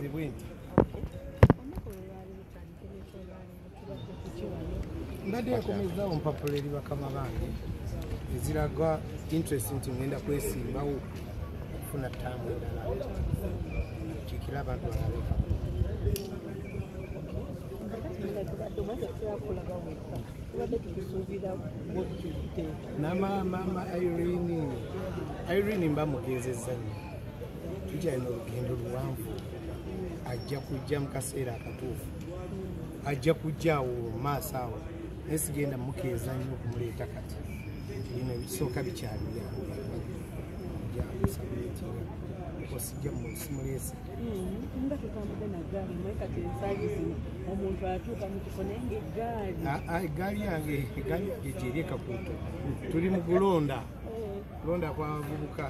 Nze bwe nti mbadde nkomezaawo mpapula eri bakama bange eziraga interest nti ngenda kwesimbawo okufuna ttaamu endala kiikira abantu balabeka. Mama Irene mba mugezezza nnyo, tukyalina olugendo luwanvu, ajja kujja mu kaseera akatuufu, ajja kujja awo mu maaso awo, naye sigenda mukeeza nnyo okumuleeta kati. Bino ebisooka bikyali byange, ajja kusabulatinga osijja musimuleese. Nga tutambudde na ggaali naye kati ensangi zino omuntu atuuka mu kifo naye ng'eggaali. Eggaali yange gyeri e Kakuuto, tuli mu kulonda kulonda kw'abavubuka,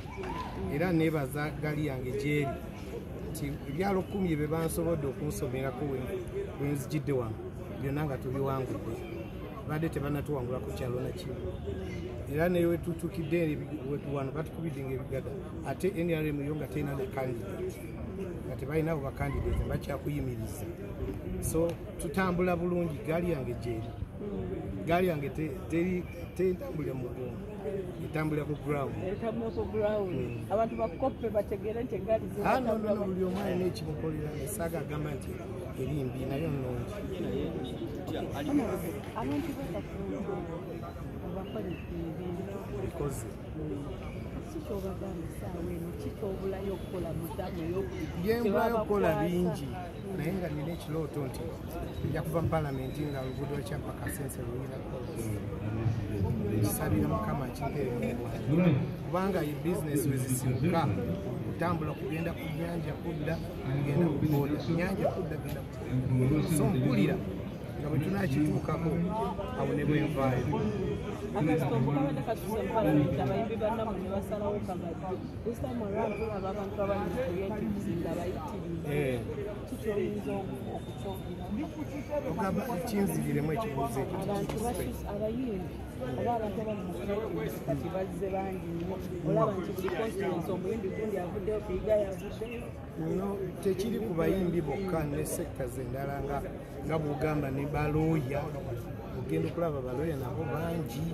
era neebaza ggaali yange gyeri nti ebyalo 10 bye bansobodde okunsomerako we nzijidde wano byonna nga tubiwangudde, badde tebannatuwangula ku kyalo na kimu, era ne we tutuukidde wano batukubidde ng'ebigada, ate NRM yo nga terina na candidate, nga tebalina bo bakandidate bakyakuyimiriza. So tutambula bulungi, ggaali yange gyeri, ggaali yange tentambulira mu mugongo, etambulira ku ground. Etambulira ku ground. Abantu bakoppe bategeere nti eggaali zitambula. No, buli omu alina ekimukolera, esaaga agamba nti eri mbi nayo nnungi. Abantu b'e bakola ebintu bikoze. Ki ky'obagamba essaawa eno, ki ky'obulayo okukola mu ttaamu ey'okubiri? Byembulayo okukola bingi, naye nga nina ekirooto nti nja kuva mu palamenti nga oluguudo lwa Kyampa Kasense lulina kkola. Nkisabira Mukama akimpeere omulimu, kubanga ye bizinesi we zisibuka kutambula kugenda ku nnyanja kudda, kugenda ku booda, nnyanja kudda, genda ku booda. So mpulira nga bwe tunakituukako awo ne bwe nvaayo. Akasito kabadde katuuse mu palamenti, abayimbi bannammwe ne basalawo kabadde. This time around tulaba abantu abali mu creatives nga bayitirivu. Ki ky'oyinza okukyogera? Ogamba kinzigiremu ekibuuzo ekyo. Abantu abayimbi oba abantu abali mu creatives kati bazze bangi nnyo, olaba nti buli constituency omuyimbi gundi avuddeyo, Piga yavuddeyo. No, tekiri ku bayimbi bokka, ne sectors endala nga bw'ogamba ne balooya, ogenda okulaba balooya nabo bangi,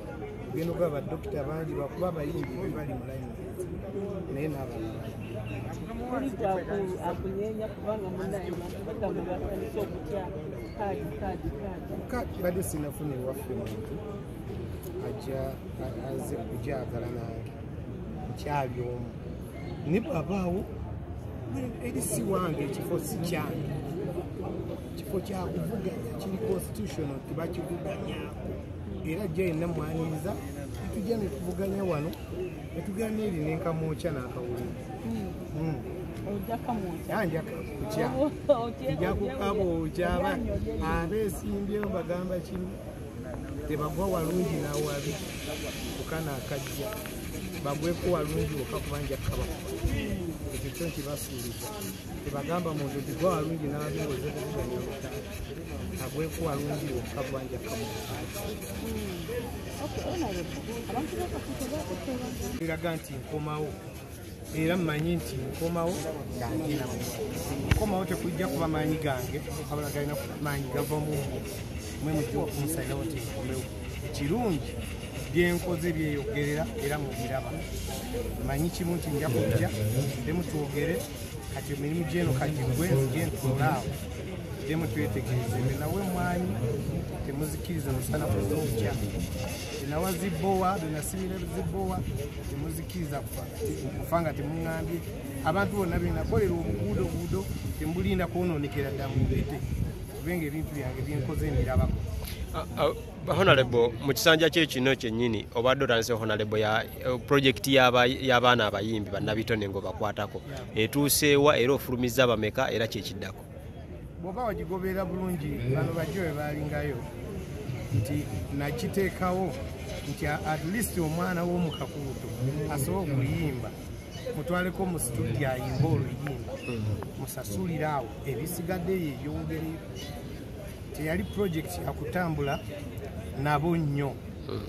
ogenda okulaba badokita bangi, lwakuba abayimbi be bali mu line naye n'abalala. Akunyeenya kubanga munnaye abantu bagamba batandise okutya kaadi kaadi kaadi. Badde sinafuna ewaffe muntu ajja aze kugyagala nange, nkyali omu ne bw'abaawo eri si wange, ekifo si kyange, kifo kyakuvuganya kiri constitutional, tebakivuganyaako, era ajja yenna mwaniriza netujja netuvuganya wano netugenda eri nenkamwokya n'akawuliro. Ojja kamwokya? Nja kamwokya, nja kukabookya. Abeesimbyewo bagamba kimu, tebagwa walungi n'awabi kukana akajja, bagweko walungi wokka kuba nja kukabakuba, ekyo kyo nkibasuubiza. Tebagamba muntu nti gwa walungi n'awabi ng'ozze kuvuganya olutalo, agweko walungi wokka kuba nja kukamukuba. Biraga nti nkomawo, era mmanyi nti nkomawo nga ndi nammwe. Nkomawo tekujja kuba maanyi gange, wabula galina maanyi gava mu mmwe, mwe mujja okunsalirawo nti nkomewo. Ekirungi byenkoze byeyogerera era mubiraba. Mmanyi kimu nti nja kujja ddemu twogere, kati emirimu gy'eno kagigwe nzije ntuule awo ddemu twetegereze. Benawe mwanyi temuzikiriza musana kuzookya, benawa zibbowa, benasimira zibbowa temuzikiriza kufa nga temuŋŋambye. Abantu bonna benakolera obuguudo guudo temubulinda kwonoonekera ddala mubete, kubenga ebintu byange byenkoze mbirabako. Honorable, mu kisanja kye kino kyennyini obadde otandise Honorable ya project y'abaana abayimbi bannabitone ng'obakwatako, etuuseewa era ofulumizza bameka era kyekiddako? Bw'oba wagigoberera bulungi bano bajjo bwe baalingayo nti nakiteekawo nti at least omwana w'omu Kakuuto asobola okuyimba, mutwaleko mu studio ayimbe oluyimba, musasulire awo ebisigadde yeeyongereyo. Teyali project yakutambula nabo nnyo,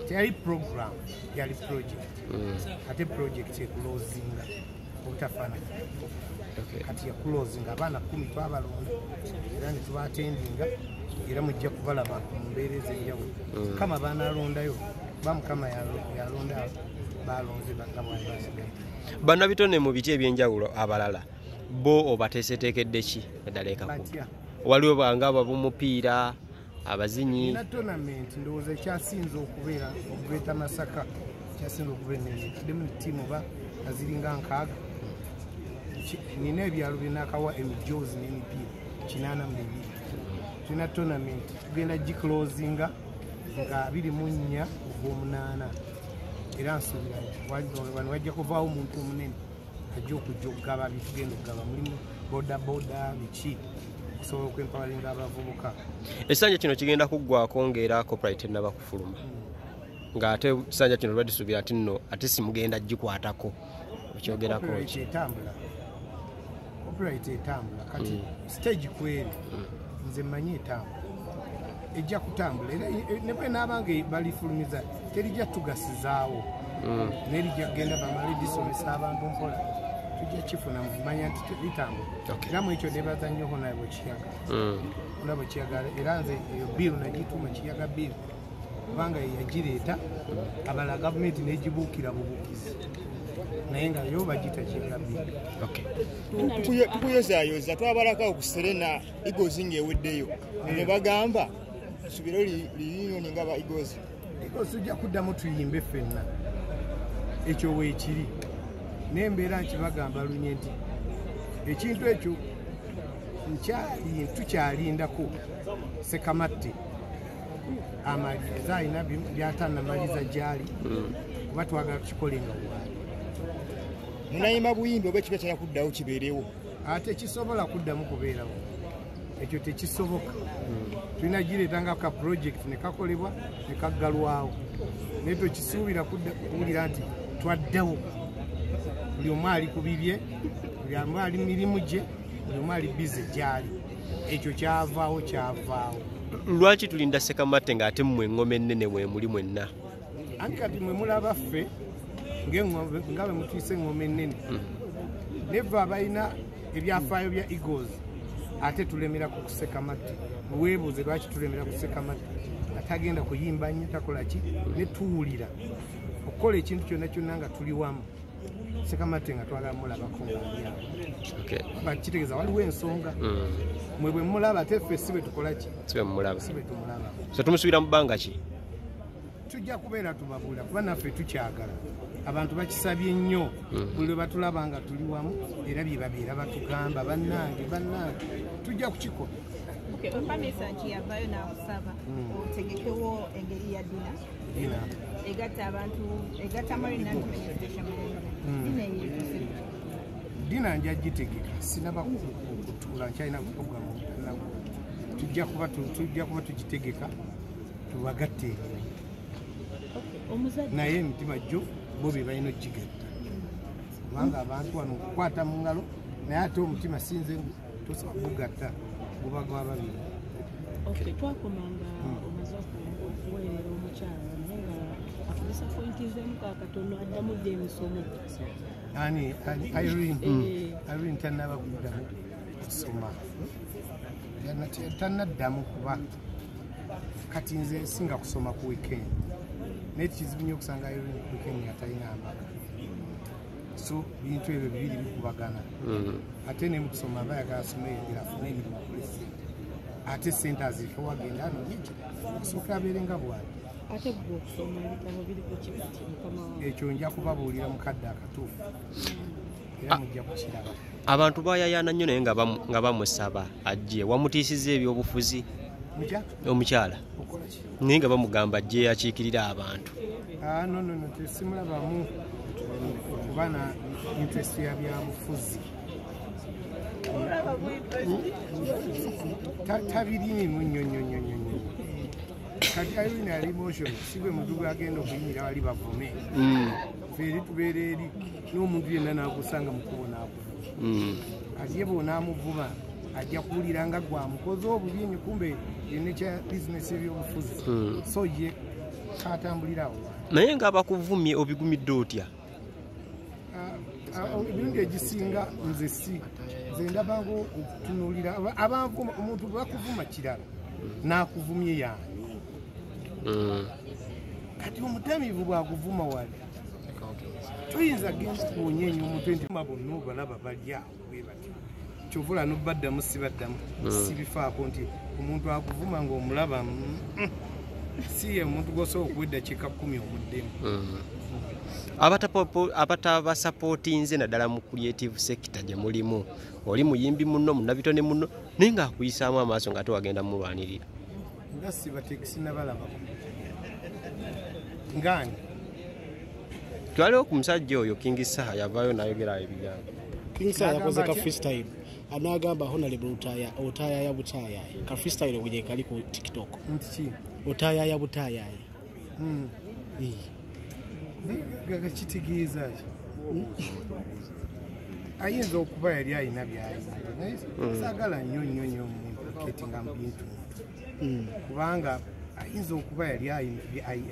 teyali program, yali project, ate project ekulozinga obutafaanana. Kati ya closing abaana 10 twabalonda era ne tubatendinga era mujja kubalaba mu mbeera ez'enjawulo. Kama banalondayo bamukama yalonda balonze bagabwa. Bannabitone mu biti ebyenjawulo abalala bo obateeseteekedde ki eddala ekaku? Waliwo banga ab'omupiira, abazinyi. Nina tournament ndowooza ekyasinze okubeera okubeeta Masaka, ekyasinze okuba ennene taddemu ne ttiimu ba aziringa 6. Nina ebyalo byenakawa emijoozi n'emipiira 82. Tulina tournament tugenda giclosinga nga 24 ogw'omunaana era nsuubira wano wajja kuvaawo omuntu omunene ajja okujja okugaba bitugenda okugaba, mulimu boda boda biki okusobola okwempawalinga abavubuka. Ekisanja kino kigenda kuggwako ng'era copyright ennaba kufuluma, ng'ate ekisanja kino lwa tusuubira nti nno ate simugenda gikwatako okyogerako ki? Etambula, copyright etambula kati stage kweri nze mmanyi etambula, ejja kutambula era ne bwe naabanga balifulumiza terijja tugasizaawo, naye lijja kugenda bamale lisomesa abantu mpola, tujja kifuna mumanya nti litambula. Era mu ekyo nebaza nnyo Honorable Kiyaga, Honorable Kiyaga era nze eyo bill nagituuma Kiyaga bill kubanga yagireeta, abalala gavumenti n'egibuukira bubuukizi naye nga yo bagiyita Kiyaga bill. Tukuyozaayoza twabalako ku Serena Eagles ng'eweddeyo ne bagamba subiro reunion nga ba Eagles. Eagles tujja kuddamu tuyimbe ffenna, ekyo weekiri n'embeera nkibagamba lunye nti ekintu ekyo tukyalindako Sekamatte amaliriza alina byatannamaliza gyali kuba twagala tukikole nga waali. Munayimba buyimbi oba ekiba kyala kuddawo kibeerewo? Ate kisobola kuddamu kubeerawo, ekyo tekisoboka. Tulina gireeta nga ka project ne kakolebwa ne kaggalwawo, naye tokisuubira kuwulira nti twaddawo. Buli omu ali ku bibye, buli omu ali mirimu gye, buli omu ali bize gyali, ekyo kyavaawo kyavaawo. Lwaki tulinda Sekamatte ng'ate mmwe engoma ennene mwe muli mwenna? Anti kati mwe mulaba ffe nga bwe mutuyise engoma ennene, neva abalina ebyafaayo bya Eagles ate tulemera ku Sekamatte. Weebuuze lwaki tulemera ku Sekamatte, atagenda kuyimba nnyo takola ki, ne tuwulira okukola ekintu kyonna kyonna nga tuli wamu. Sekamatte nga twagala mulabako ng'ali awo, kitegeeza waliwo ensonga. Mwe bwe mulaba ate ffe si bwe tukola ki, si bwe mulaba, si bwe tumulaba. So tumusuubira mu bbanga ki? Tujja kubeera tubabuulira kuba naffe tukyagala, abantu bakisabye nnyo buli lwe batulaba nga tuli wamu era bye babeera batugamba bannange bannange tujja kukikola. Pamisa nti yavaayo n'akusaba otegekewo engeri ya dina egatta abantu, egatta Marina Administration Management. Dina nja gitegeka, sinaba kutuula nkyalina program nago, tujja kuba tugitegeka tubagatte naye emitima gyo bo be balina ogigatta kubanga abantu wano okukwata mu ngalo naye ate omutima sinze tosobola kugugatta, guba gwa babiri. Twakomanga omaze okuweerera omukyala naye nga akudisappointizeemu kakatono addamu dda emisomo. Ani Irene tannaba kuddamu kusoma, tannaddamu kuba kati nze singa kusoma ku weekend, naye kizibu nnyo okusanga Irene ku weekend nga talina amaka, so bintu ebyo bibiri bikubagana. Ate ne mu kusoma aba ayagala asome yongere afune emirimu akole ssente, ate ssente azireke wagenda anoonye asooke abeere nga bw'ali. Ate gwe okusoma ebitabo biri ku kikati mukama wange? Ekyo nja kubabuulira mu kadde akatuufu era mujja kukiraba. Abantu bayayaana nnyo naye nga bamusaba ajje, wamutiisizza ebyobufuzi omukyala naye nga bamugamba ajje yakiikirira abantu. No, tesimulabamu kuba na interest ya byabufuzi, tabiriimu nnyo nnyo nnyo nnyo. Kati Irene ali emotion, si gwe muntu gwagenda okuyimirira wali bavume. Ffe eri tubeera eri n'omuntu yenna n'akusanga mu kkubo n'akuvuma. Kati ye bw'onaamuvuma ajja kuwulira nga gwamukoze obubi ennyo, kumbe yenna kya bizinesi ebyobufuzi. So ye katambulira awo. Naye ng'abakuvumye obigumidde otya? Emirundi egisinga nze si nze ndabanga okutunuulira abanvuma. Omuntu bwe bakuvuma kirala, n'akuvumye yaani? Kati omutamiivu bwakuvuma wali toyinza genda kuwonyenya omutwe nti bonna obalaba bali awo bwe batyo. Kyovula nobaddamu sibaddamu, sibifaako nti omuntu akuvuma ng'omulaba si ye omuntu gwosobola okuwa eddakiika 10 omuddemu. Abatabasapootinze naddala mu creative sector gye mulimu, oli muyimbi muno, munnabitone muno, naye ng'akuyisaamu amaaso nga tewagenda mulwanirira. Nga sibatekisinabalabako ngani. Twaliwo ku musajja oyo King Saha, yavaayo n'ayogera ebigambo. King Saha yakoze ka freestyle anagamba Honorable Lutaaya otayaya butayaya. Ka freestyle gye kali ku TikTok. Nti ki? Otayaya butayaya. Kitegeeza ki? Ayinza okuba yali alina byayina, naye saagala nnyo nnyo nnyo omuntu nga mu bintu, kubanga ayinza okuba yali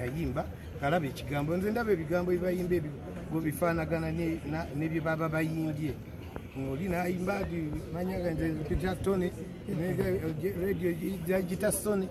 ayimba ng'alaba ekigambo. Nze ndaba ebigambo ebibayimba ebigo bifaanagana ne bye baba bayimbye. Oli n'ayimba manyaga nze Peter Tone, radio gita Sony.